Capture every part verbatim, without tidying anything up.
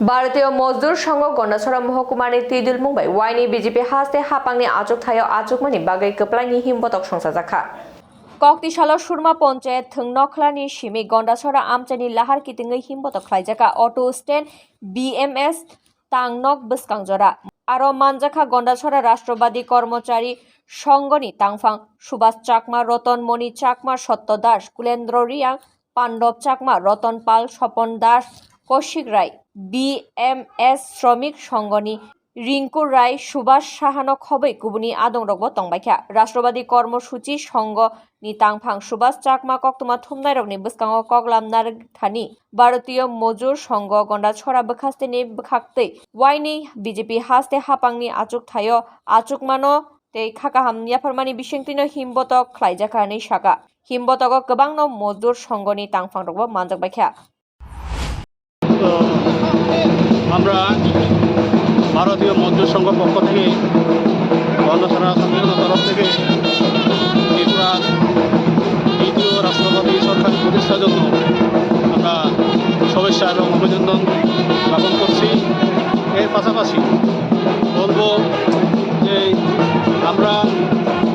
Bharatiya Mozdur Sangho Gondasora Mohokumani twidulmung bai waini B J P haste hapangni achuk thaio achukmani bagwi kwplaini himbotok songchajakha. Koktisalo Surma Ponchayat thwng nokhlani simi Gondasora amchaini lahar kitingwi himbotok khlaijaka auto stand B M S tangnok bwskang jora. Aro manjakha Gondasora Rashtrabadi Kormochari Songhoni tangphang Subhas Chakma, Roton Moni Chakma, Sotto Das, Kulendro Riang, Pandop Chakma, Roton Pal, Sopon Das, Koshik Rai, B M S Shromik Songhoni Rinku Rai, Subhas Sahano khobwi kubuni adongrokbo tongbaikha. Rashtrabadi Kormo Suchi Songhoni tangphang Subhas Chakma koktwma thumnairokni bwskango koklam narwk thani Bharatiya Mozdur Sangho Gondasora bwkhasteni bwkhaktwi waini B J P haste hapangni achuk thaio achukmano tei kha kaham yapharmani bisingtwino himbotok khlaijakha hinwi saka. Himbotogo kwbangno Mozdur Songhoni tangphangrokbo manjakbaikha. তো আমরা ভারতীয় মজদুর সংঘর পক্ষ থেকে, গণসারা সংগঠনের তরফ থেকে ত্রিপুরার দ্বিতীয় রাষ্ট্রপতি সরকার প্রতিষ্ঠার জন্য আমরা শুভেচ্ছা এবং অভিনন্দন জ্ঞাপন করছি। এর পাশাপাশি বলবো যে আমরা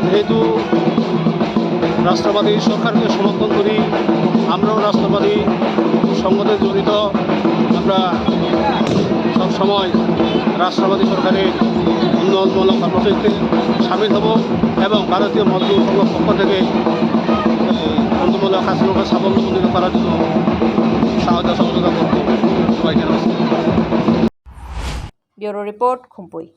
যেহেতু রাষ্ট্রবাদী সরকারকে সমর্থন করি, আমরাও রাষ্ট্রবাদী সংগঠনে জড়িত। আমরা সবসময় রাষ্ট্রবাদী সরকারের উন্নয়নমূলক কর্মসূচিতে সামিল হব এবং ভারতীয় মজদুর সংঘর পক্ষ থেকে এই উন্নয়নমূলক কাজগুলোকে সাফল্যমণ্ডিত করার জন্য সাহায্য সহযোগিতা করব। সবাইকে নমস্কার। Bureau Report, Khumpui.